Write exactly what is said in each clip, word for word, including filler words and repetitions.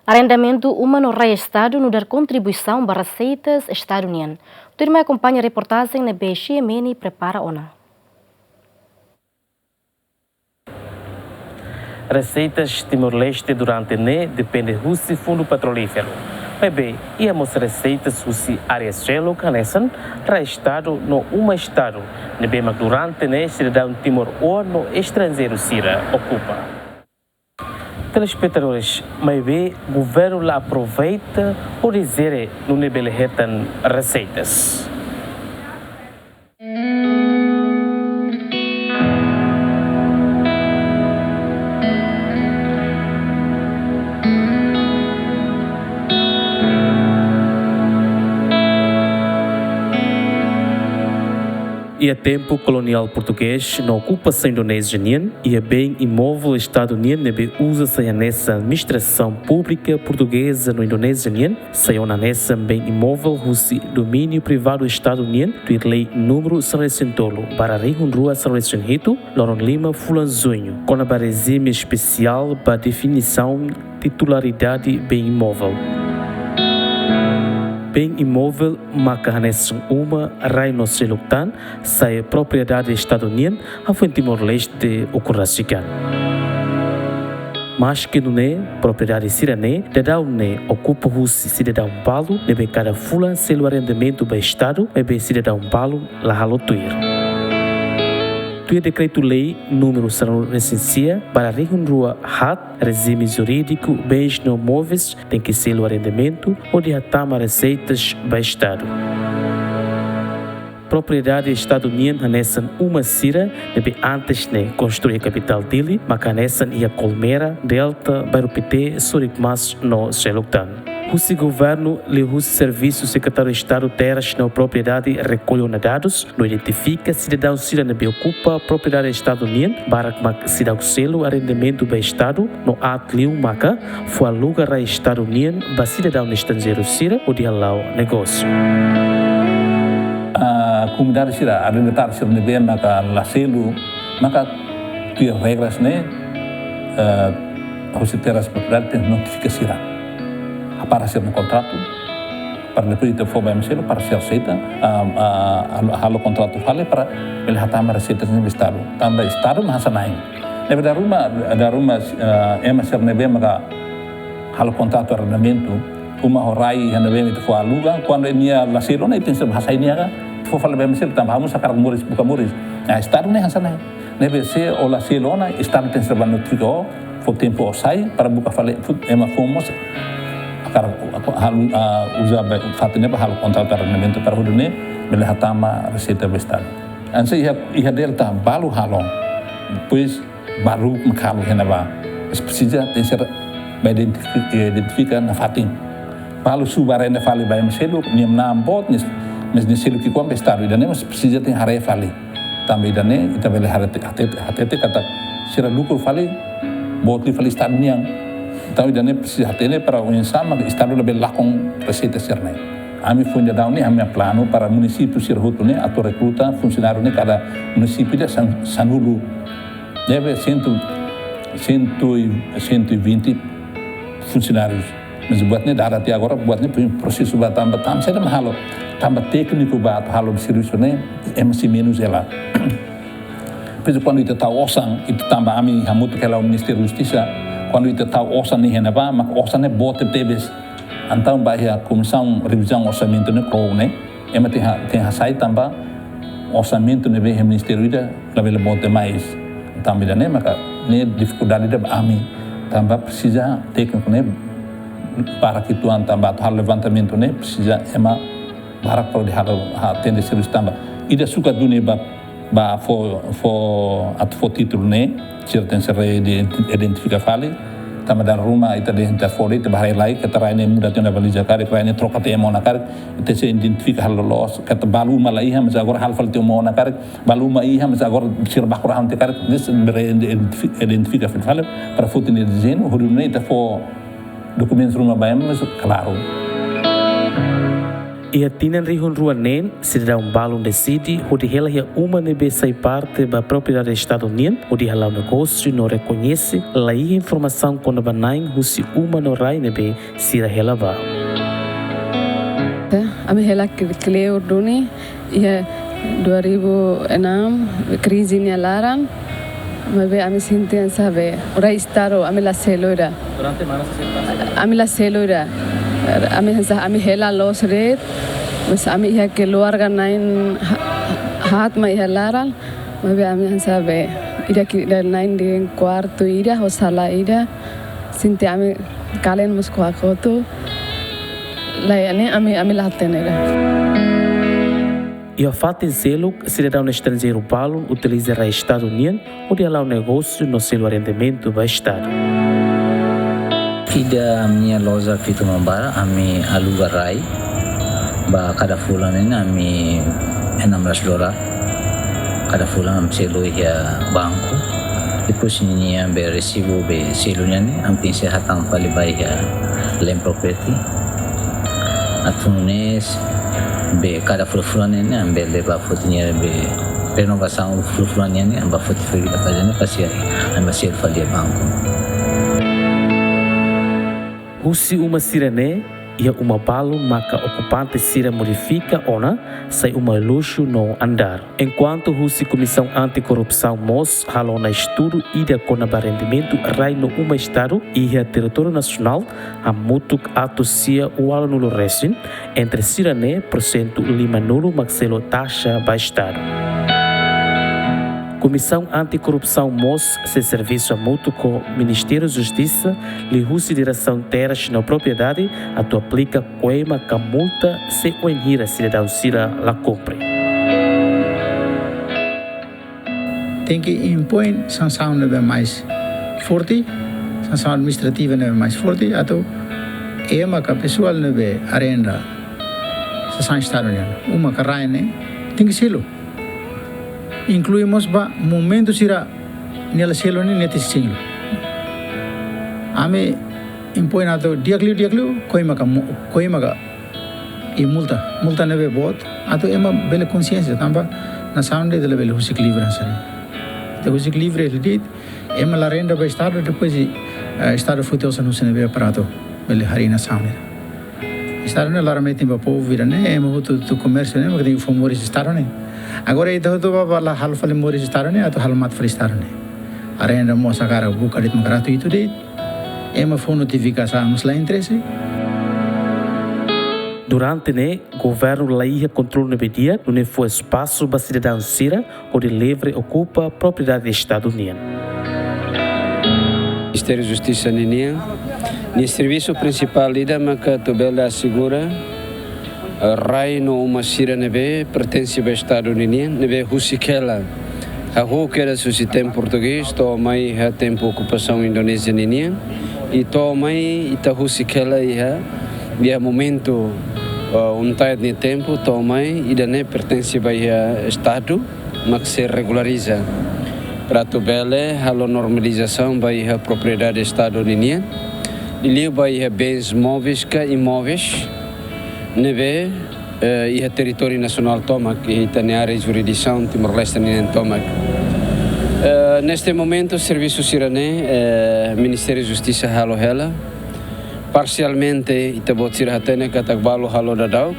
Arrendamentu uma no rai Estadu nu'udar kontribuisaun ba reseitas Estadu nian. Tuirmai akompaña reportajen ne'ebé Xiemeni prepara ona. Reseitas Timor-Leste durante ne'e depende husi Fundu Petrolíferu. Maibé, iha mós reseitas husi área seluk hanesan rai Estadu no uma Estadu, ne'ebé mak durante ne'e sidadaun timoroan no estranjeiru sira okupa. Telespetadores, maibé governu la aproveita hodi jere nune'e bele hetan reseitas. Iha tempu koloniál portugés no okupasaun Indonézia nian, iha bem imóvel Estadu nian ne'ebé uza sai hanesan administrasaun públika portugeza no Indonézia nian, sai ona hanesan bem imóvel husi domíniu privadu Estadu nian, tuir lei númeru sanulu-resin-tolu barra rihun rua sanulu-resin-hitu, loron lima fulan Juñu, kona-ba rejime espesiál ba definisaun titularidade bem imóvel. Bem imóvel maka hanesan uma, rai no seluk tan, sai propriedade Estadu nian, hafoin Timor-Leste ukun rasik an. Maske nune'e, propriedade sira-ne'e daudaun ne'e okupa husi sidadaun balu, ne'ebé kada fulan selu arrendamentu ba Estadu, maibé sidadaun balu la halo tuir. Tuir Dekretu-Lei númeru sanulu-resin-sia barra rihun rua haat, rejime jurídiku bens no móveis tenke selu arrendamentu hodi hatama reseitas ba Estadu. Propriedade Estadu nian hanesan uma sira ne'ebé antes ne'e konstrui iha kapitál Dili, maka hanesan iha Colmera, Delta, Bairru Pité, Sorik-Mas no seluk tan. Husi governu, liuhusi Servisu Sekretáriu Estadu Terras no Propriedade, rekolle ona dadus no identifika sidadaun sira ne'ebé okupa propriedade Estadu nian, barak mak seidauk selu arrendamentu ba Estadu, no aat liu maka fó aluga rai Estadu nian ba sidadaun estranjeiru sira hodi hala'o negósiu. Ah, komunidade sira, arrendatáriu sira ne'ebé maka la selu, maka tuir regras ne'e, eh, husi Terras Propriedade tenke notifika sira. Hapara sira-nia kontratu, para depois ita fó ba M S L para sira aseita, ah, ah, halo, halo kontratu fali para bele hatama reseitas ne'e ba Estadu. Tanba Estadu mak hasai na'in. Ne'ebé dala ruma, dala ruma, eh, ema sira ne'ebé maka halo kontratu arrendamentu uma ho rai iha ne'ebé mak ita fó aluga, kuandu nia la selu ona, ita tenke hasai nia ka, fó fali ba M S L, tanba ha'u mós hakarak moris, buka moris. Nah, Estadu ne'e hasai na'in. Ne'ebé se ó la selu ona, Estadu tenke ba notifika ó, fó tempu ó sai, para buka fali, fut, ema foun mós hakarak, hakarak halo, ah, uza ba fatin ne'e ba halo kontratu arrendamentu para hodi nune'e bele hatama reseita ba Estadu. Hanesan iha, iha Delta balu halo. Depois, balu mak halo iha ne'ebá. Mas presiza tenke ba identifi-, identifika nafatin. Balu subar arrenda fali ba ema seluk, nia na'an boot, nia, mas nia selu ki'ikoan ba Estadu. Ida-ne'e mas presiza tenke haree fali. Tanba ida-ne'e, ita bele haree te-, hatete, hatete katak sira lukru fali, boot liu fali Estadu nian. Entaun ida-ne'e presiza hatene para oinsá mak Estadu labele lakon reseita sira-ne'e. Ami foin daudaun ne'e, ami-nia planu para munisípiu sira hotu ne'e, atu rekruta funsionáriu ne'e kada munisípiu ida san-, sanulu. Deve sentu, sentu e, sentu e vinte funsionárius. Mas buat ne'e dada até agora, buat ne'e prosesu ba tanba, tanba saida mak halo, tanba tékniku ba atu halo servisu ne'e, ema sira menus hela. Depois kuandu ita tau osan, ita tanba ami hamutuk hela ho Ministériu Justisa, kuandu ita tau osan ne'e iha ne'ebá, mak osan ne'e boot tebes. Entaun ba iha Komisaun Revizaun Orsamentu ne'e, KRO ne'e, ema tenke ha-, tenke hasai tanba orsamentu ne'ebé iha ministériu ida labele boot demais. Tanba ida-ne'e maka ne'e difikuldade ida ba ami. Tanba presiza tékniku ne'e barak uitoan tanba atu halo levantamentu ne'e presiza ema barak para hodi halo, ha, atende servisu tanba ida sukat duni ba, ba fó, fó, atu fó títulu ne'e, sira tenke ser identi-, identifika fali. Tanba dala ruma ita dehan ita fó de'it, ita bá haree lai, katak rai ne'e muda tiha ona baliza karik, rai ne'e troka tiha ema ona karik, ita sei identifika halo loos, katak balu uma la iha, mas agora halo fali tiha uma ona karik, balu uma iha, mas agora sira baku rahun tiha karik, ne'e sei bele identifi-, identifika fali fali, para foti nia dezeñu, hodi nune'e ita fó dokumentus ruma ba ema, mas klaru. Iha tinan rihun rua neen, sidadaun balun deside hodi hela iha uma ne'ebé sai parte ba propriedade Estadu nian, hodi hala'o negósiu no rekoñese la iha informasaun kona-ba na'in husi uma no rai ne'ebé sira hela ba. Ami hela kle-, kleur duni iha dua ribu enam, krize nia laran, maibé ami sente hanesan be, rai Estadu, ami la selu ida. Durante mana se senta? Ami la selu ida. Ami hanesan, ami hela loos de'it, mas ami iha keluarga na'in ha-, haat mak iha laran, maibé ami hanesan be, ida ke ida na'in de'it kuartu ida, ho sala ida, sente ami kalen mós kuak hotu, lae ne'e ami, ami la hatene ida. Iha fatin seluk, sidadaun estranjeiru balun utiliza rai Estadu nian hodi hala'o negósiu no selu arrendamentu ba Estadu. Ida ami-nia loja Fitu Mambara, ami aluga rai ba kada fulan ne'e ami enam belas dolar. Kada fulan ami selu iha banku. Depois ninia be resibu be selu nian ne'e, ami tenke sei hatán fali ba iha Land Property. Atu nune'e be kada fulan-fulan ne'e, ne'e ami bele ba foti nia be renovasaun fulan-fulan nian ne'e, ami ba foti fali ba kada ne'e, pasi ami ba selu fali iha banku. Husi uma sira-ne'e, iha uma balun maka okupante sira modifika ona sai uma luxu no andár. Enkuantu husi Komisaun Anti-Korrupsaun mós halo ona estudu ida kona-ba arrendamentu rai no uma Estadu iha territóriu nasionál, hamutuk atus sia ualunulu resin, entre sira-ne'e porsentu limanulu mak selu taxa ba Estadu. Komisaun Anti-Korrupsaun mós sei servisu hamutuk ho Ministériu Justisa, liuhusi Diresaun Terras no Propriedade, atu aplika koima ka multa se wainhira sidadaun sira la kumpre. Tenke impoin sansaun ne'ebé mais forte, sansaun administrativa ne'ebé mais forte, atu ema ka pesoál ne'ebé arrenda sasán Estadu nian, uma ka rai ne'e, tenke selu. Inklui mós ba monumentu sira nia la selu ne'e, nia tenke selu. Ami impoin atu di'ak liu, di'ak liu, koima ka mu-, koima ka i multa, multa ne'ebé boot, atu ema bele konsiénsia, tanba nasaun de'it labele husik livre hanesan ne'e. Ita husik livre de'it, ema la arrenda ba Estadu, depois, eh, Estadu foti osan husi ne'ebé para atu bele harii nasaun de'it. Estadu ne'e laran metin ba povu ida-ne'e, ema hotu, hotu komérsiu ne'e, mak tenke fó moris Estadu ne'e. Agora ita hotu ba, ba la halo fali moris Estadu ne'e, atu halo mate fali Estadu ne'e. Arrenda mós agora buka de'it mak gratuitu de'it. Ema fó notifikasaun, mas la interese. Durante ne'e, governu la iha kontrolu ne'ebé di'ak, nune'e fó espasu ba sidadaun sira hodi livre okupa propriedade Estadu nian. Ministériu Justisa ninian, nia servisu prinsipál ida maka atu bele asegura, eh, rai no uma sira ne'ebé pertense ba Estadu ninian, ne'ebé husik hela hahú kedas husi tempu portugés, to'o mai iha tempu okupasaun Indonézia ninian, i to'o mai ita husik hela iha, iha momentu, eh, UNTAED nia tempu, to'o mai ida-ne'e pertense ba iha Estadu, mak sei regulariza. Para atu bele halo normalizasaun ba iha propriedade Estadu ninian, liuliu ba iha bens móveis ka imóveis ne'ebé, eh, iha territóriu nasionál tomak, iha ita-nia área jurisdisaun Timor-Leste ninian tomak. Eh, neste momentu, servisu sira-ne'e, eh, Ministériu Justisa halo hela. Parsialmente, ita-boot sira hatene katak balu halo daudauk.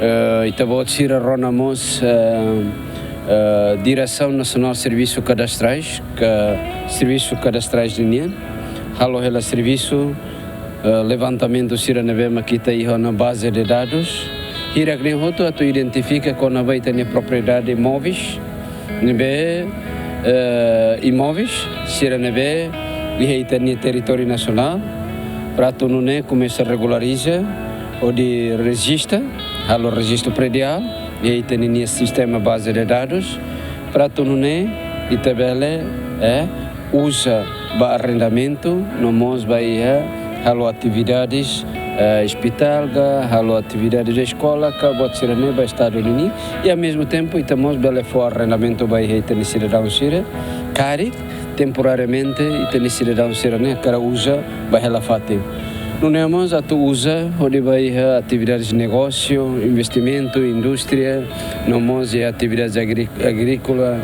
Eh, ita-boot sira rona mós, eh, eh, Diresaun Nasionál Servisu Kadastrais, ka Servisu Kadastrais ninian, halo hela servisu, eh, levantamentu sira ne'ebé mak ita iha ona baze de dadus. Hirak ne'e hotu atu identifika kona-ba ita-nia propriedade imóveis ne'ebé, eh, imóveis sira ne'ebé iha ita-nia territóriu nasionál, para atu nune'e komesa regulariza hodi rejista, halo rejistu prediál iha ita-nia sistema baze de dadus, para atu nune'e ita bele, eh, uza ba arrendamentu, no mós ba iha halo atividades, eh, ospitál ka, halo atividades eskola ka, buat sira-ne'e ba Estadu ninian. I ao mesmo tempo, ita mós bele fó arrendamentu ba iha ita-nia sidadaun sira, karik temporariamente ita-nia sidadaun sira-ne'e hakarak uza ba hela fatin. Nune'e mós atu uza hodi ba iha atividades negósiu, investimentu, indústria, no mós iha atividades agrí-, agríkola.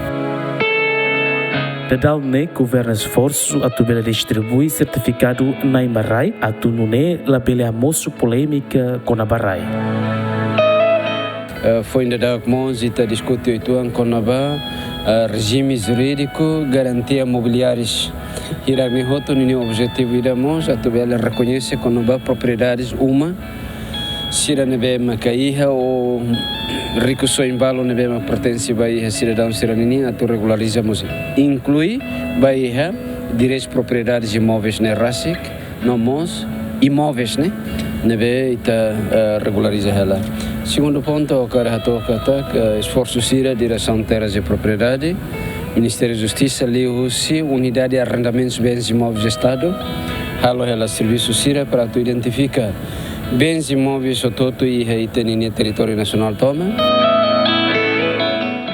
Dadaun ne'e governu esforsu atu bele distribui sertifikadu na'in ba rai, atu nune'e labele hamosu polémika kona-ba rai. Eh, foin daudauk mós ita diskute uitoan kona-ba, eh, rejime jurídiku, garantia mobiliárias. Hirak-ne'e hotu ninia objetivu ida mós atu bele rekoñese kona-ba propriedades uma sira ne'ebé maka iha ou rikusoin balu ne'ebé maka pertense ba iha sidadaun sira ninian atu regulariza mós. Inklui ba iha direitus propriedades imóveis ne'e rasik, no mós imóveis ne'e, ne'ebé ita, eh, regulariza hela. Segundu pontu, ha'u hakarak hato'o katak, eh, esforsu sira Diresaun Terras e Propriedade, Ministériu Justisa, liuhusi Unidade Arrendamentus Bens Imóveis Estadu, halo hela servisu sira para atu identifika bens imóveis hotu-hotu iha ita ninia territóriu nasionál tomak.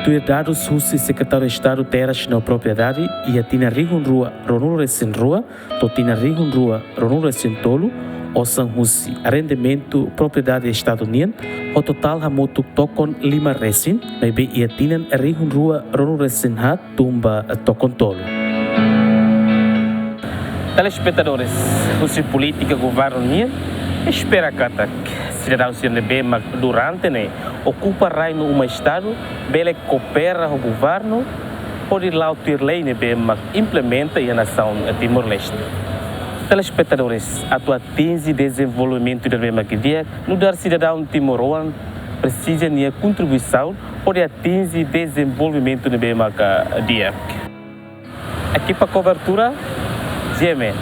Tuir dadus husi Sekretáriu Estadu Terras no Propriedade, iha tinan rihun rua ruanulu-resin-rua to'o tinan rihun rua ruanulu-resin-tolu, osan husi arrendamentu propriedade Estadu nian ho totál hamutuk tokon lima resin, maibé iha tinan rihun rua ruanulu-resin-haat tun ba tokon tolu. Telespetadores, husi polítika governu nian, espera katak sidadaun sira ne'ebé mak durante ne'e okupa rai no uma Estadu bele koopera ho governu hodi la'o tuir lei ne'ebé mak implementa iha nasaun Timor-Leste. Telespetadores, atu atinje dezenvolvimentu ida ne'ebé mak di'ak, nu'udar sidadaun timoroan presiza nia kontribuisaun hodi atinje dezenvolvimentu ne'ebé maka di'ak. Ekipa kobertura, G M N.